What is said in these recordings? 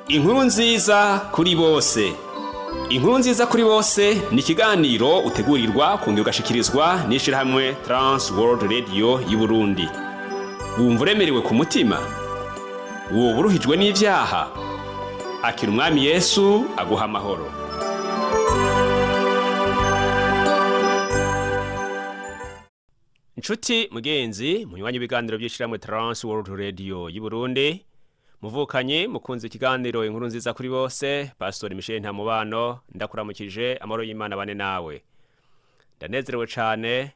Inkuru nziza kuri bose. Inkuru nziza kuri bose ni ikiganiro utegurirwa kongera ugashikirizwa n'ishirahamwe Trans World Radio y'Uburundi. Wumva uremerewe ku mutima? Woba uruhijwe n'ivyaha? Akira Umwami Yesu aguha amahoro. Nshuti mugenzi, munywanyi ibiganiro by'ishirahamwe Trans World Radio y'Uburundi, muvukanye mukunze ikiganiro Inkuru nziza kuri bose, Pastor Michel Ntamubano ndakuramukije, amahoro y'Imana bane nawe. Ndanezerewe cane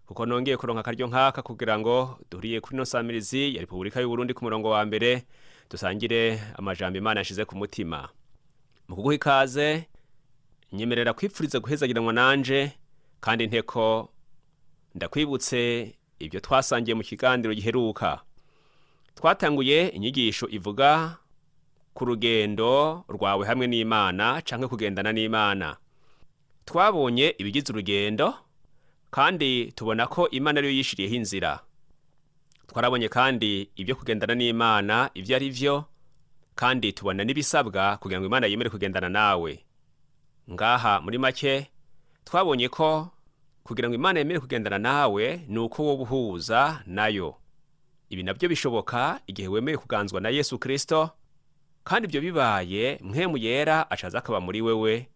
kuko nongeye kuronka akaryo nkaka kugira ngo duhuriye kuri no samirizi ya Repubulika y'u Burundi ku murongo wa mbere, dusangire amajambo Imana yashize ku mutima. Mu kuguha ikaze, nyemerera kwipfuriza guhezagiranwa nanje, kandi nteko ndakwibutse ibyo twasangiye mu kiganiro giheruka. Twatanguye inyigisho ivuga ku rugendo rwawe hamwe n'Imana canke kugendana n'Imana. Twabonye ibigize urugendo kandi tubona ko Imana ariyo yishiriyeho inzira. Twarabonye kandi ibyo kugendana n'Imana ibyo ari vyo, kandi tubona n'ibisabwa kugira ngo Imana yemere kugendana nawe. Ngaha muri make twabonye ko kugira ngo Imana yemere kugendana nawe ni uko woba uhuza nayo. Ibi nabyo bishoboka igihe wemeye kuganzwa na Yesu Kristo, kandi ibyo bibaye Mpwemu Yera acaza akaba muri wewe,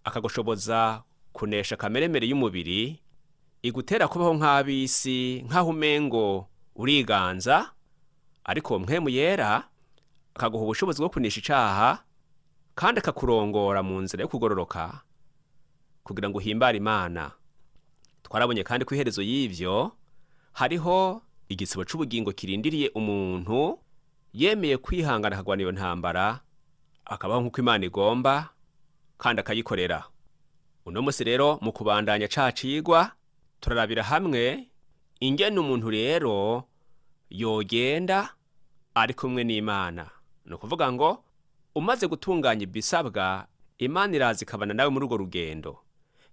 akagushoboza kunesha kameremere y'umubiri igutera kubaho nk'ab'isi, nk'aho umengo uriganza, ariko uwo Mpwemu Yera akaguha ubushobozi bwo kunesha icaha, kandi akakurongora mu nzira yo kugororoka kugira ngo uhimbare Imana. Twarabonye kandi ko iherezo y'ivyo hariho igitsibo c'ubugingo kirindiriye umuntu yemeye kwihangana akagwana iyo ntambara, akabaho nk'uko Imana igomba kandi akayikorera. Uno musi rero mu kubandanya ca cigwa, turarabira hamwe ingene umuntu rero yogenda ari kumwe n'Imana. Ni ukuvuga ngo umaze gutunganya ibisabwa, Imana iraza ikabana nawe muri urwo rugendo.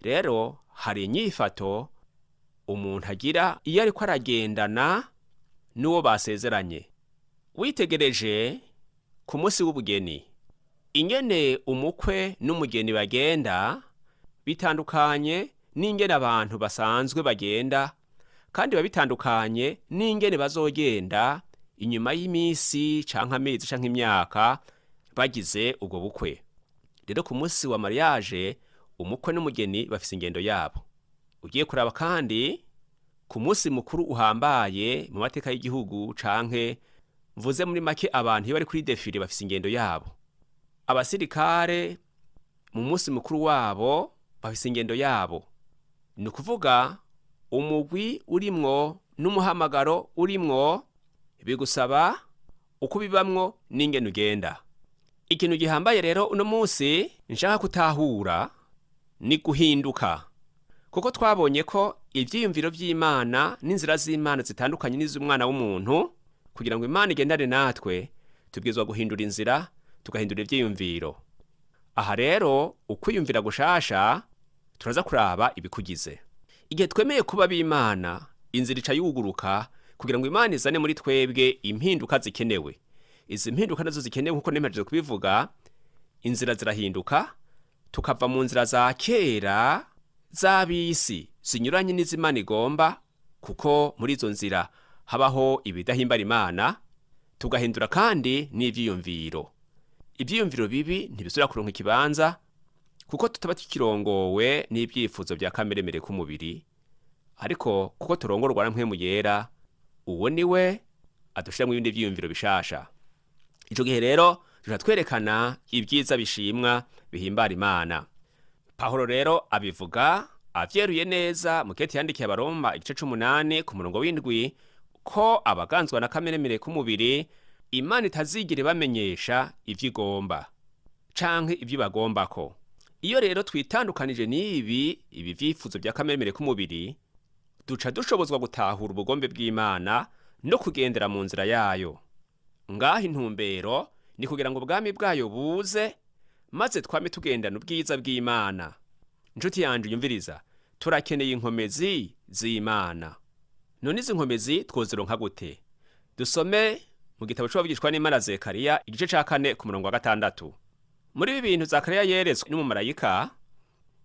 Rero hari inyifato umuntu agira iyo ariko aragendana n'uwo basezeranye. Witegereje ku munsi w'ubugeni, ingene umukwe n'umugeni bagenda bitandukanye n'ingene abantu basanzwe bagenda, kandi biba bitandukanye n'ingene bazogenda inyuma y'iminsi canke amezi canke imyaka bagize ubwo bukwe. Rero ku munsi wa mariage, umukwe n'umugeni bafise ingendo yabo. Ugiye kuraba kandi ku munsi mukuru uhambaye mu mateka y'igihugu, canke mvuze muri make abantu iyo bari kuri defile bafise ingendo yabo. Abasirikare mu munsi mukuru wabo bafise ingendo yabo. Ni ukuvuga umugwi urimwo n'umuhamagaro urimwo bigusaba uko ubibamwo n'ingene ugenda. Ikintu gihambaye rero uno munsi nshaka kutahura ni guhinduka, kuko twabonye ko ivyiyumviro vy'Imana n'inzira z'Imana zitandukanye n'iz'umwana w'umuntu. Kugira ngo Imana igendane natwe, tubwirizwa guhindura inzira, tugahindura ivyiyumviro. Aha rero ukwiyumvira gushasha turaza kuraba ibikugize. Igihe twemeye kuba b'Imana, inzira ica yuguruka kugira ngo Imana izane muri twebwe impinduka zikenewe. Izi mpinduka nazo zikenewe, nkuko nemeje kubivuga, inzira zirahinduka, tukava mu nzira za kera z'ab'isi zinyuranye n'iz'Imana igomba, kuko muri izo nzira habaho ibidahimbara Imana, tugahindura kandi n'ivyiyumviro. Ivyiyumviro bibi ntibisubira kuronka ikibanza, kuko tutaba tukirongowe n'ivyifuzo vya kameremere k'umubiri, ariko kuko turongorwa na Mpwemu Yera, uwo ni we adushiramwo ibindi vyiyumviro bishasha. Ico gihe rero tuca twerekana ibyiza bishimwa bihimbara Imana. Pawulo rero abivuga avyeruye neza mu kete yandikiye Abaroma igice c'umunani ku murongo w'indwi, ko abaganzwa na kameremere k'umubiri Imana itazigira ibamenyesha ivyo igomba canke ivyo ibagombako. Iyo rero twitandukanije n'ibi ibi vyifuzo vya kameremere k'umubiri, duca dushobozwa gutahura ubugombe bw'Imana no kugendera mu nzira yayo. Ngaha intumbero ni kugira ngo ubwami bwayo buze, maze twame tugendana ubwiza bw'Imana. Nshuti yanje unyumviriza, turakeneye inkomezi z'Imana. None izi nkomezi twozironka gute? Dusome Mu gitabo c'uwavugishwa n'Imana Zekariya, igice ca 4 ku murongo wa 6. Muri ibi bintu Zakariya yeretswe n'umumarayika,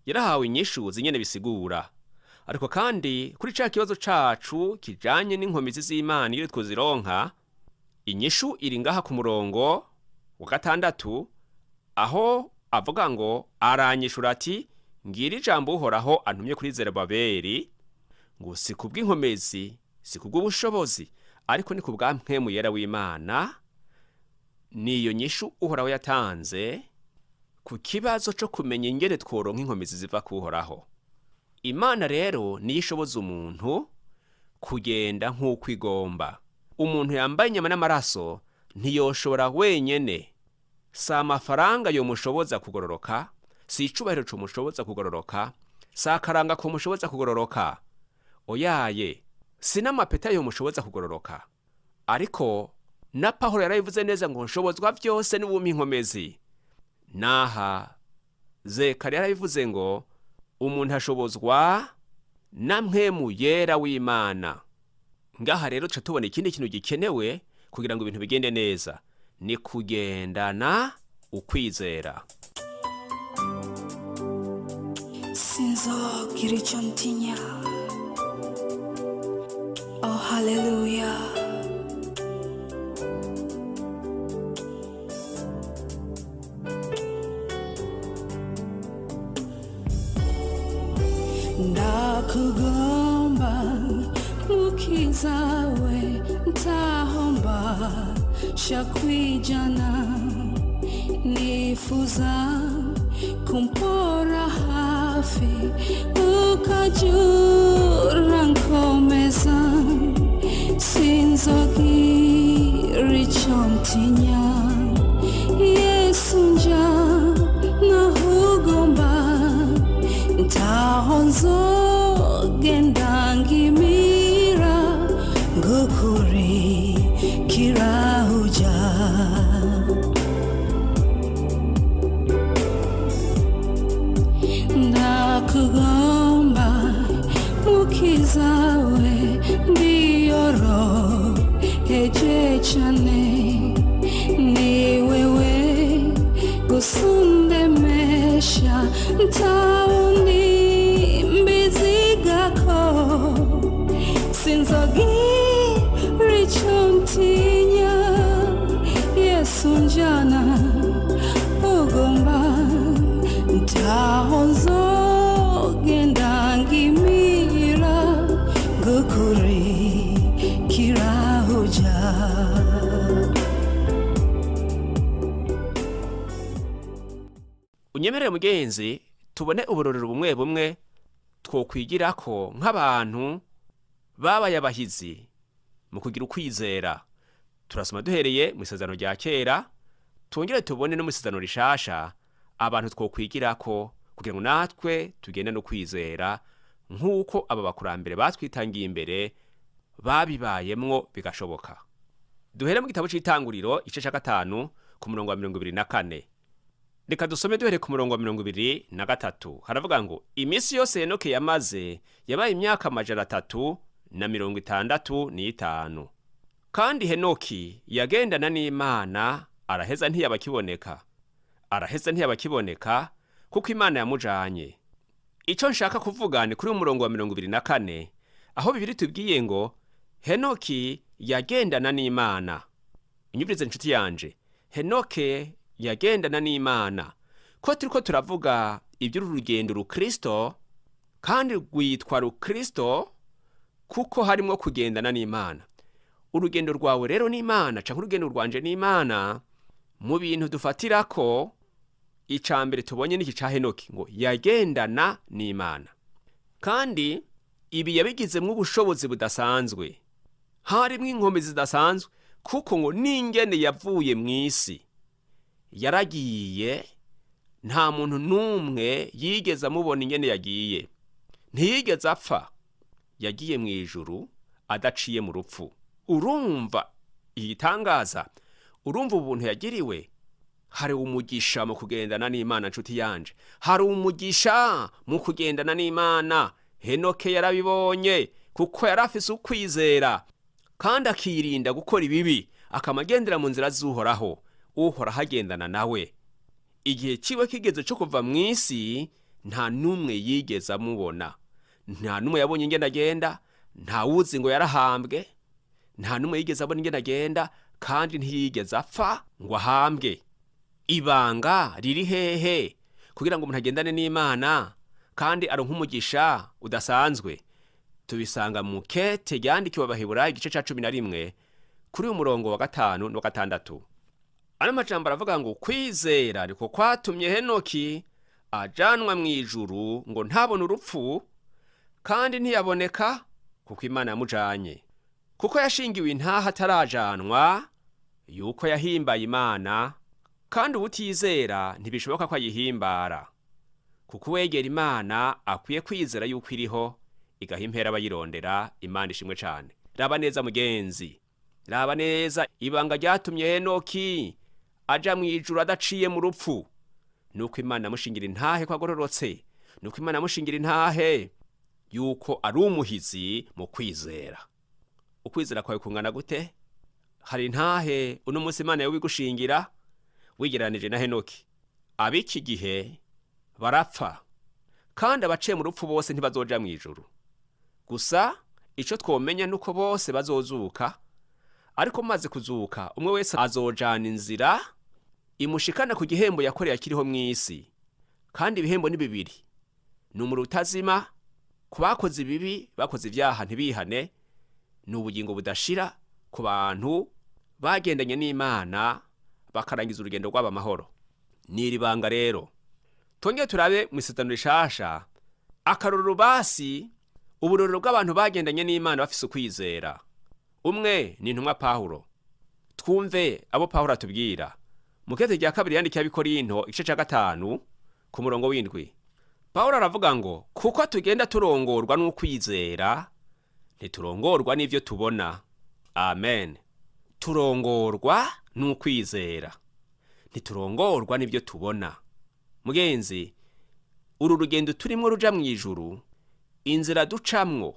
yarahawe inyishu z'inyene bisigura. Ariko kandi kuri ca kibazo cacu kijanye n'inkomezi z'Imana iyo twozironka, inyishu iri ngaha ku murongo wa 6, aho avuga ngo aranyishura ati: ngira ijambo Uhoraho antumye kuri Zerubabeli, ngo si kubw'inkomezi, si kubw'ubushobozi, ariko ni kubwa mpwemu yera w'Imana. Niyo nyishu Uhoraho yatanze ku kibazo co kumenya ingene tworonka inkomezi ziva ku Uhoraho. Imana rero niyo ishoboza umuntu kugenda nk'uko igomba. Umuntu yambaye inyama n'amaraso ntiyoshobora wenyene. Si amafaranga yomushoboza kugororoka, si icubahiro comushoboza kugororoka, si akaranga komushoboza kugororoka, oyaye, si n'amapeta yomushoboza kugororoka. Ariko na Pawulo yarabivuze neza ngo nshobozwa vyose n'uwumpa inkomezi. Naha Zekariya yarabivuze ngo umuntu ashobozwa na mpwemu yera w'Imana. Ngaha rero tuca tubona ikindi kintu gikenewe kugira ngo ibintu bigende neza, ni kugendana ukwizera. Sinzogira icyo ntinya. Oh haleluya. Ndakugomba mukiza we, ntahomba shakwijana, nifuza kumpora hafi, ukajura nkomeza, sinzogira icyo ntinya. Yesu nja nahugomba, ntaho nzogenda ngimira, ngukurikira uja. Ndakugomba mukiza we, ndiyoroheje cane, ni wewe gusundemesha, ntawundi mbizigako, sinzogira ico ntinya. Yesu njana ugomba, ntaho nzogenda ngimira, ngukurikira uja. Unyemerere mugenzi, tubone uburorero bumwe bumwe twokwigirako nk'abantu babaye abahizi mu kugira ukwizera. Turasoma duhereye mu isezerano rya kera, twongere tubone no mu isezerano rishasha abantu twokwigirako kugira ngo natwe tugende no kwizera nk'uko aba bakurambere batwitangiye imbere babibayemwo bigashoboka. Duhere mu gitabo c'Itanguriro igice ca 5 ku murongo wa 24. Reka dusome duhere ku murongo wa 23. Haravuga ngo iminsi yose Henoke yamaze yabaye imyaka 365. Kandi Henoki yagendana n'Imana, araheza ntiyabakiboneka. Araheza ntiyabakiboneka kuko Imana yamujanye. Ico nshaka kuvuga ni kuri uyu murongo wa 24, aho Bibiliya itubwiye ngo Henoki yagendana n'Imana. Unyumvirize nshuti yanje, Henoke yagendana n'Imana. Ko turiko turavuga iby'uru rugendo rukristo, kandi rwitwa rukristo kuko harimwo kugendana n'Imana. Urugendo rwawe rero n'Imana, canke urugendo rwanje n'Imana, mu bintu dufatirako, ica mbere tubonye n'iki ca Henoki ngo yagendana n'Imana. Kandi ibi yabigizemwo ubushobozi budasanzwe, harimwo inkomezi zidasanzwe, kuko ngo n'ingene yavuye mw'isi yaragiye, nta muntu n'umwe yigeze amubona ingene yagiye, ntiyigeze apfa, yagiye mu ijuru adaciye mu rupfu. Urumva igitangaza, urumva ubuntu yagiriwe. Hari umugisha mu kugendana n'Imana nshuti yanje, hari umugisha mu kugendana n'Imana. Henoke yarabibonye kuko yari afise ukwizera kandi akirinda gukora ibibi. Akama agendera mu nzira z'Uhoraho, Uhoraho agendana nawe. Igihe ciwe kigeze co kuva mu isi, nta n'umwe yigeze amubona, nta n'umwe yabonye ingene agenda, nta wuzi ngo yarahambwe, nta n'umwe yigeze abona ingene agenda, kandi ntiyigeze apfa ngo ahambwe. Ibanga riri hehe kugira ngo umuntu agendane n'Imana kandi aronke umugisha udasanzwe? Tubisanga mu kete ryandikiwe Abaheburayo, igice ca 11, kuri uyu murongo wa 5 n'uwa 6. Ano majambo aravuga ngo: "Kwizera niko kwatumye Henoki ajanwa mu ijuru ngo ntabone urupfu, kandi ntiyaboneka kuko Imana yamujanye, kuko yashingiwe intaha atarajanwa yuko yahimbaye Imana. Kandi uwutizera ntibishoboka ko ayihimbara, kuko uwegera Imana akwiye kwizera yuko iriho, igaha impera abayirondera." Imana ishimwe cane. Raba neza mugenzi, raba neza. Ibanga ryatumye Henoki aja mu ijuru adaciye mu rupfu nuko Imana yamushingira intahe ko agororotse, nuko Imana yamushingira intahe yuko ari umuhizi mu kwizera. Ukwizera kwawe kungana gute? Hari intahe uno munsi Imana yawe igushingira wigereranije na Henoki? Ab'iki gihe barapfa, kandi abaciye mu rupfu bose ntibazoja mu ijuru. Gusa ico twomenya nuko bose bazozuka, ariko mumaze kuzuka, umwe wese azojana inzira imushikana ku gihembo yakoreye akiriho mu isi. Kandi ibihembo ni bibiri: ni umuriro utazima ku bakoze ibibi, bakoze ibyaha ntibihane, ni ubugingo budashira ku bantu bagendanye n'Imana bakarangiza urugendo rwabo amahoro. Ni iri banga rero. Twongere turabe mu Isezerano Rishasha akarorero, basi uburorero bw'abantu bagendanye n'Imana bafise ukwizera. Umwe ni intumwa Pawulo. Twumve abo Pawulo atubwira mu kete rya kabiri yandikiye Abikorinto, igice ca 5, ku murongo w'7. Pawulo aravuga ngo: "Kuko tugenda turongorwa n'ukwizera, ntiturongorwa n'ivyo tubona." Amen. Turongorwa n'ukwizera, ntiturongorwa n'ivyo tubona. Mugenzi, uru rugendo turimwo ruja mu ijuru, inzira ducamwo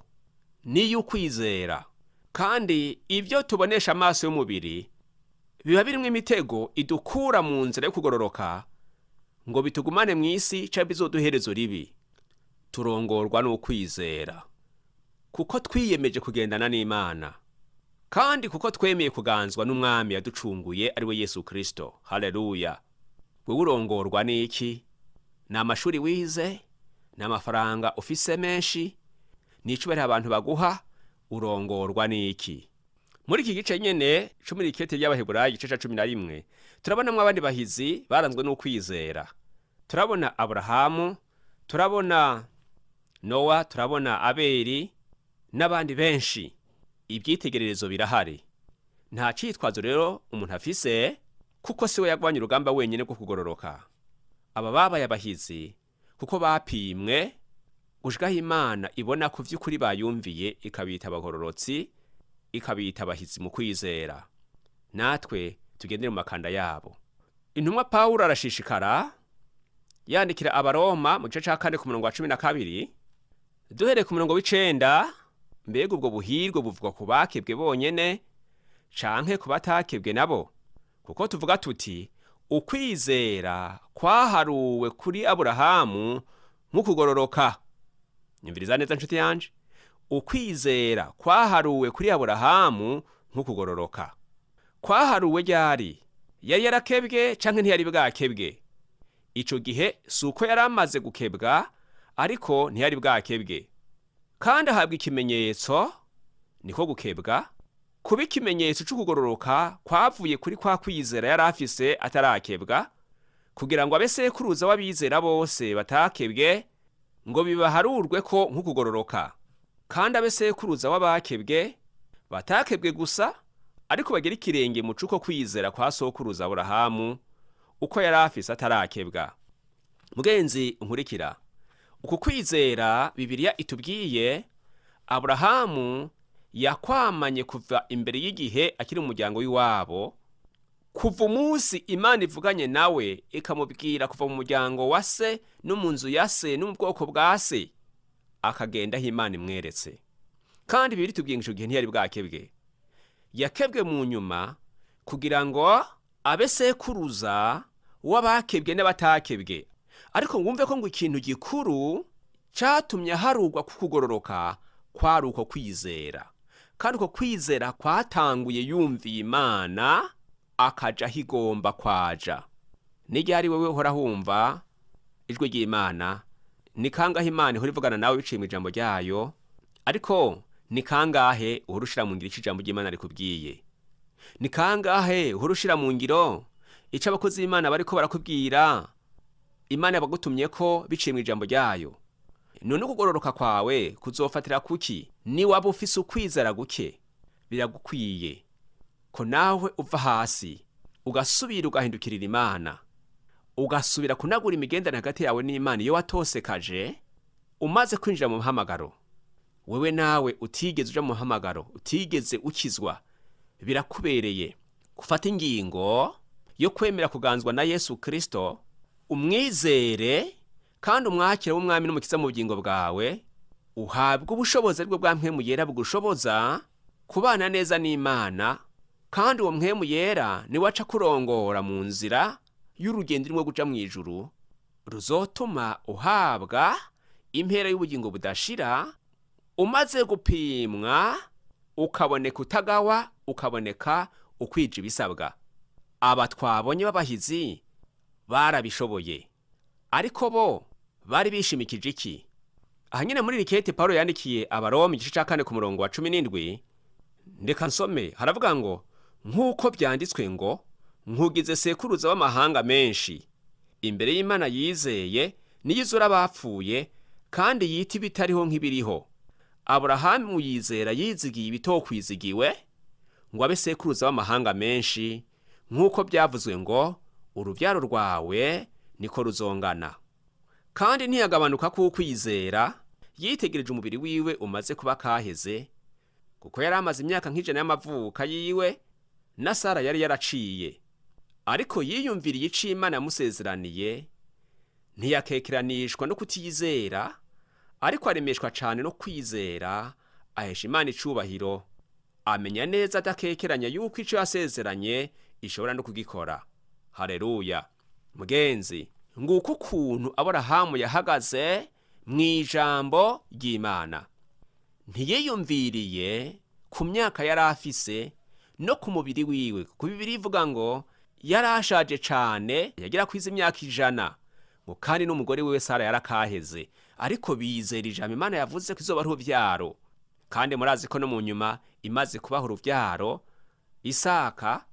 niy'ukwizera, kandi ibyo tubonesha amaso y'umubiri biba birimwo imitego idukura mu nzira yo kugororoka ngo bitugumane mu isi canke bizoduherezo ribi. Turongorwa n'ukwizera kuko twiyemeje kugendana n'Imana, kandi kuko twemeye kuganzwa n'Umwami yaducunguye, ari we Yesu Kristo. Haleluya! Wewe urongorwa n'iki? Ni amashuri wize? Ni amafaranga ufise menshi? Ni icubahiro abantu baguha? Urongorwa n'iki? Muri iki gice nyene co muri ikete ry'Abaheburayo, igice ca 11, turabonamwo abandi bahizi baranzwe n'ukwizera. Turabona Aburahamu, turabona Nowa, turabona Abeli n'abandi benshi. Ibyitegererezo birahari. Nta citwazo rero umuntu afise, kuko siwe yagwanye urugamba wenyine rwo kugororoka. Aba babaye abahizi kuko bapimwe gushikaho Imana ibona ku vy'ukuri bayumviye, ikabita abagororotsi, ikabita abahizi mu kwizera. Natwe tugendere mu makanda yabo. Intumwa Pawulo arashishikara yandikira Abaroma mu gice ca 4, ku murongo wa 12, duhereye ku murongo w'9: "Mbega ubwo buhirwe buvugwa ku bakebwe bonyene, canke ku batakebwe nabo? Kuko tuvuga tuti: ukwizera kwaharuwe kuri Aburahamu nk'ukugororoka." Nyumviriza neza nshuti yanje: ukwizera kwaharuwe kuri Aburahamu nk'ukugororoka. Kwaharuwe ryari? Yari yarakebwe canke ntiyari bwakebwe? Ico gihe si uko yari amaze gukebwa, ariko ntiyari bwakebwe. Kandi ahabwa ikimenyetso, niko gukebwa, kuba ikimenyetso c'ukugororoka kwavuye kuri kwa kwizera yari afise atarakebwa, kugira ngo abe sekuruza w'abizera bose batakebwe, ngo bibaharurwe ko nk'ukugororoka, kandi abe sekuruza w'abakebwe, batakebwe gusa, ariko bagira ikirenge mu c'uko kwizera kwa sokuruza Aburahamu, uko yari afise atarakebwa. Mugenzi nkurikira, uku kwizera Bibiliya itubwiye, Aburahamu yakwamanye kuva imbere y'igihe, akiri mu muryango w'iwabo, kuva umunsi Imana ivuganye nawe ikamubwira kuva mu muryango wa se no mu nzu ya se no mu bwoko bwa se, akagenda aho Imana imweretse. Kandi Bibiliya itubwiye ngo ico gihe ntiyari bwakebwe. Yakebwe mu nyuma. Kugira ngo abe sekuruza w'abakebwe n'abatakebwe. Ariko ngumve ko ngo ikintu gikuru catumye aharugwa kukugororoka kwari uko kwizera, kandi uko kwizera kwatanguye yumviye Imana akaja aho igomba kwaja. Ni ryari wewe uhora wumva ijwi ry'Imana? Ni kangahe Imana ihora ivugana nawe biciye mu ijambo ryayo? Ariko ni kangahe uhora ushira mu ngiro ico ijambo ry'Imana rikubwiye? Ni kangahe uhora ushira mu ngiro ico abakozi b'Imana bariko barakubwira, Imana yabagutumyeko biciye mu ijambo ryayo? None ukugororoka kwawe kuzofatira kuki? Niwaba ufise ukwizera guke, biragukwiye ko nawe uva hasi ugasubira ugahindukirira Imana, ugasubira kunagura imigenderanire hagati yawe n'Imana iyo watosekaje umaze kwinjira mu muhamagaro. Wewe nawe utigeze uja mu muhamagaro, utigeze ukizwa, birakubereye gufata ingingo yo kwemera kuganzwa na Yesu Kristo, umwizere kandi umwakire w'umwami n'umukiza mu bugingo bwawe, uhabwe ubushobozi aribwo bwa mpwemu yera bugushoboza kubana neza n'Imana, kandi uwo mpwemu yera niwe aca kurongora mu nzira y'urugendo urimo guca mu ijuru, ruzotuma uhabwa impera y'ubugingo budashira, umaze gupimwa ukaboneka utagawa, ukaboneka ukwija ibisabwa. Aba twabonye b'abahizi barabishoboye, ariko bo bari bishimikije iki? Aha nyine muri rikete Paulo yandikiye Abaroma igice ca 4 ku murongo wa 17, ndeka nsome, haravuga ngo: nk'uko byanditswe ngo nkugize sekuruza w'amahanga menshi imbere y'Imana yizeye, niyo izura abapfuye kandi yita ibitariho nk'ibiriho. Aburahamu yizera yizigiye ibitokwizigiwe ngo abe sekuruza w'amahanga menshi, nk'uko byavuzwe ngo urubyaro rwawe niko ruzongana. Kandi ntiyagabanuka k'ukwizera, yitegereje umubiri wiwe umaze kuba kaheze, kuko yari amaze imyaka nk'ijana y'amavuka yiwe, na Sara yari yaraciye. Ariko yiyumviriye ico Imana yamusezeraniye, ntiyakekeranishwa no kutiyizera, ariko aremeshwa cane no kwizera, ahesha Imana icubahiro, amenya neza adakekeranya yuko ico yasezeranye ishobora no kugikora. Haleluya! Mugenzi, nguko ukuntu Aburahamu yahagaze mu ijambo ry'Imana. Ntiyiyumviriye ku myaka yari afise no ku mubiri wiwe, kuko Bibiliya ivuga ngo yari ashaje cane, yagera kwiza imyaka 100, ngo kandi n'umugore wiwe Sara yarakaheze, ariko bizera ijambo Imana yavuze ko izoba ari uruvyaro. Kandi murazi ko no mu nyuma imaze kubaha uruvyaro Isaka,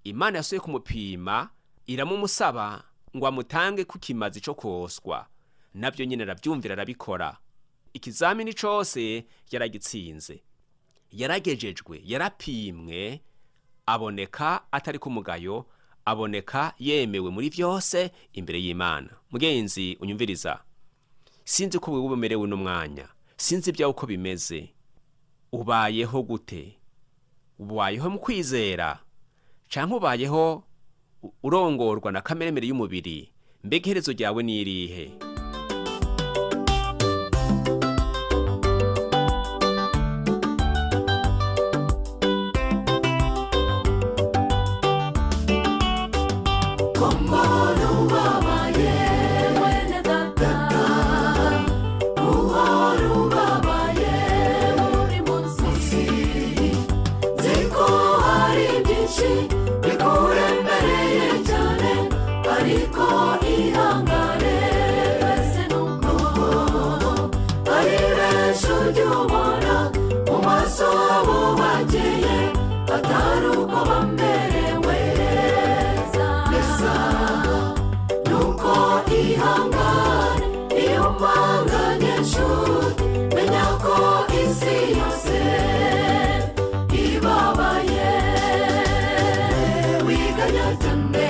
Imana yasubiye kumupima iramumusaba ngo amutange ku kimazi co koswa, navyo nyine aravyumvira arabikora. Ikizamini cose yaragitsinze, yaragejejwe, yarapimwe, aboneka atari ku mugayo, aboneka yemewe muri vyose imbere y'Imana. Mugenzi unyumviriza, sinzi ko wewe umerewe uno mwanya, sinzi ibyawe uko bimeze, ubayeho gute? Ubayeho mu kwizera canke ubayeho urongorwa na kameremere y'umubiri? Mbega iherezo ryawe ni irihe? Kombona ubabaye mwene data, uhora ubabaye buri munsi, nzi ko hari byinshi bikuremereye cyane, ariko ihangane twese nuko ari benshi ujya ubona mu maso abo bakeye atari uko bamerewe neza, nuko ihangane iyo mpanganye nshuti, menya ko isi yose ibabaye, wiganya cyane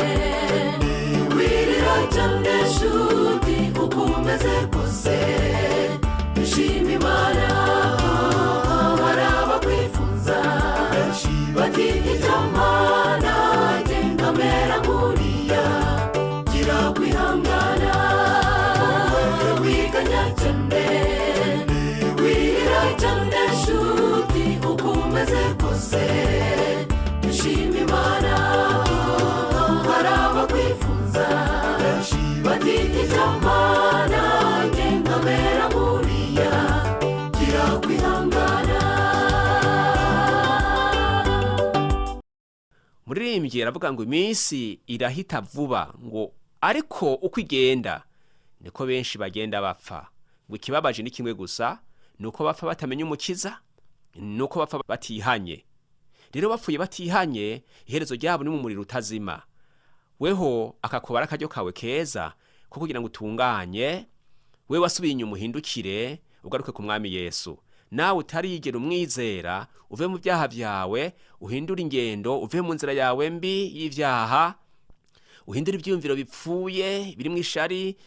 wirira cyane nshuti, uko umeze kose dushima Imana, hari abakwifuza bati icyampa Umuririmbyi aravuga ngo iminsi irahita vuba, ngo ariko uko igenda niko benshi bagenda bapfa. Ngo ikibabaje ni kimwe gusa, ni uko bapfa batamenya Umukiza, ni uko bapfa batihanye. Rero bapfuye batihanye, iherezo ryabo ni mu muriro utazima. Weho akakubara akaryo kawe keza ko kugira ngo utunganye, we wasubiye inyuma uhindukire ugaruke ku Mwami Yesu. Nawe utarigera umwizera, uve mu byaha byawe, uhindure ingendo, uve mu nzira yawe mbi y'ibyaha, uhindure ibyiyumviro bipfuye birimo ishari,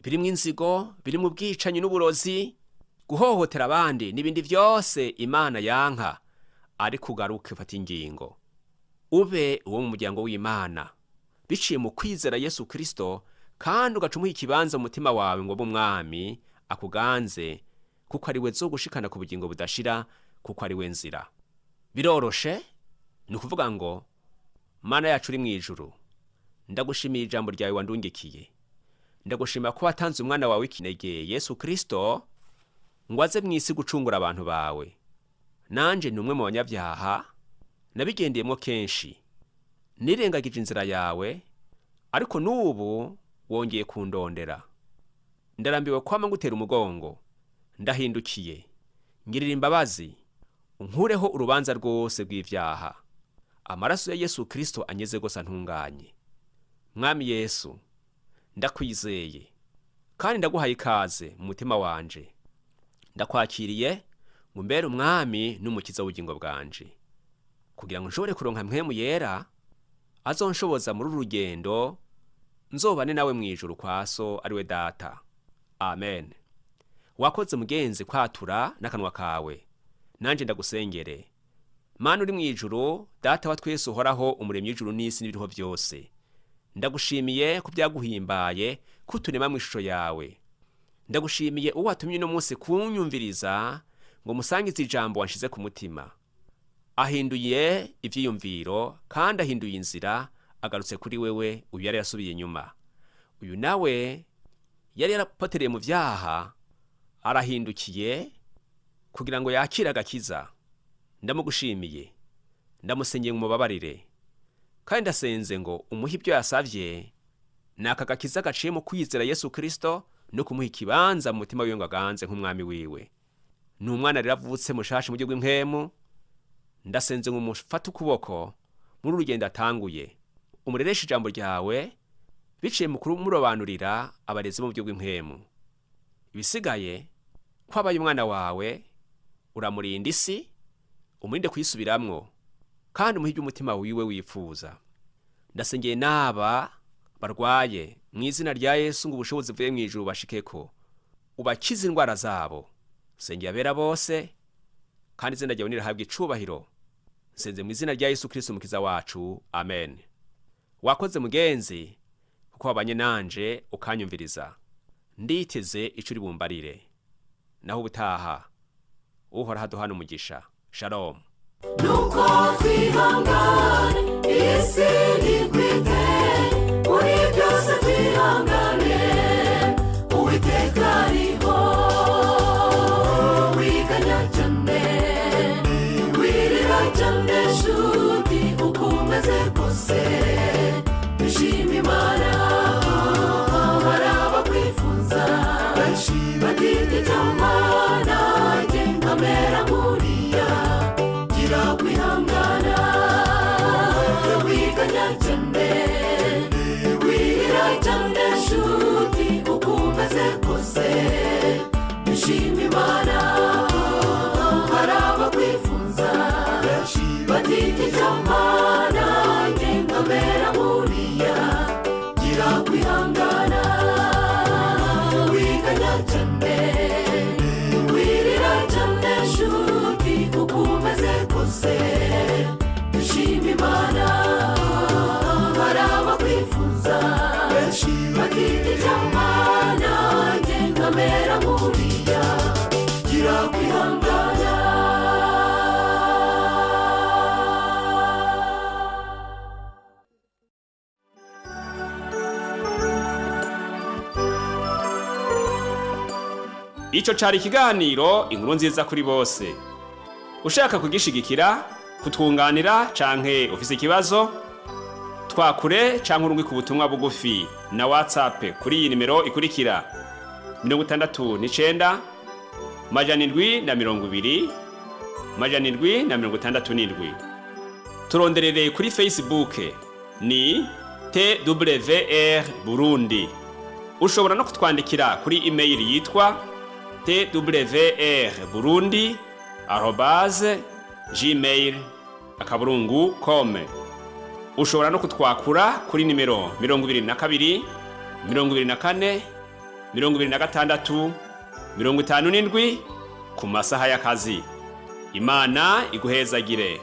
birimo inzigo, birimo ubwicanyi n'uburozi, guhohotera abandi n'ibindi byose Imana yanka. Ariko ugaruke ufate ingingo, ube uwo mu muryango w'Imana biciye mu kwizera Yesu Kristo, kandi ugaca umuha ikibanza mu mutima wawe ngo abe umwami akuganze, kuko ari we zogushikana ku bugingo budashira, kuko ari we nzira. Biroroshe, ni ukuvuga ngo: Mana yacu uri mu ijuru, ndagushimiye ijambo ryawe wandungikiye. Ndagushimira ko watanze umwana wawe w'ikinege Yesu Kristo ngo aze mu isi gucungura abantu bawe. Nanje ni umwe mu banyabyaha, nabigendeyemo kenshi, nirengagije inzira yawe, ariko n'ubu wongeye kundondera. Ndarambiwe kwama ngutera umugongo, ndahindukiye. Ngirira imbabazi, unkureho urubanza rwose rw'ibyaha. Amaraso ya Yesu Kristo anyeze rwose antunganye. Mwami Yesu, ndakwizeye kandi ndaguhaye ikaze mu mutima wanje. Ndakwakiriye ngo umbere umwami n'umukiza w'ubugingo bwanje, kugira ngo nshobore kuronka Mpwemu Yera azonshoboza muri uru rugendo, nzobane nawe mu ijuru kwa So ari we Data. Amen. Wakoze mugenzi kwatura n'akanwa kawe, nanjye ndagusengere. Mana uri mu ijuru, Data wa twese uhoraho, umuremyi w'ijuru n'isi n'ibiriho byose, ndagushimiye ku byaguhimbaye kuturema mu ishusho yawe. Ndagushimiye uwo watumye uno munsi kunyumviriza ngo musangize ijambo wanshize ku mutima. Ahinduye ivyiyumviro kandi ahinduye inzira, agarutse kuri wewe. Uyu yari yasubiye inyuma, uyu nawe yari yarapotereye mu vyaha, arahindukiye kugira ngo yakire agakiza. Ndamugushimiye, ndamusengeye ngo umubabarire, kandi ndasenze ngo umuhe ibyo yasavye. Ni aka gakiza gaciye mu kwizera Yesu Kristo no kumuha ikibanza mu mutima wiwe ngo aganze nk'umwami wiwe. Ni umwana rero avutse mushasha mu buryo bw'impwemu. Ndasenze ngo umufate ukuboko muri uru rugendo atanguye, umurereshe ijambo ryawe biciye mu kumurobanurira abarezi mu buryo bw'impwemu. Ibisigaye ko abaye umwana wawe, uramurinda isi, umurinde kuyisubiramwo, kandi umuhe ibyo umutima wiwe wifuza. Ndasengeye n'aba barwaye mu izina rya Yesu ngo ubushobozi buvuye mu ijuru bashikeko, ubakize indwara zabo. Sengeye abera bose, kandi izina ryawe nirahabwa icubahiro. Nsenze mu izina rya Yesu Kristo umukiza wacu, amen. Wakoze mugenzi kuko wabanye nanje ukanyumviriza. Nditeze ico uri bumbarire. Naho ubutaha, Uhoraho aduhana umugisha. Shalom. Nuko twihangane, isi ntikwite, muri byose twihangane, Uwiteka ariho. Wiganya cyane, wirira cyane shuti, uko umeze kose dushima Imana. Hari abakwifuza batita icyamana, jye nkamera nk'uriya. Gira kwihangana, wiganya cyane, wirira cyane shuti, uko umeze kose dushima Imana. Hari abakwifuza batita icyamana, jye nkamera nk'uriya. Gira kwihangana, wiganya cyane, wirira cyane shuti, uko umeze kose dushima Imana. Hari abakwifuza batita icyamana, jye nkamera nk'uriya. Gira kwihangana. Ico cari ikiganiro Inkuru Nziza kuri Bose. Ushaka kugishigikira, kutwunganira canke ufise ikibazo, Twakure canke urungike ubutumwa bugufi na WhatsApp kuri iyi nimero ikurikira: 69 720 767. Turonderere kuri Facebook ni TWR Burundi. Ushobora no kutwandikira kuri email yitwa twrburundi@gmail.com. Ushobora no kutwakura kuri nimero 22 24 26 57 ku masaha y'akazi. Imana iguhezagire.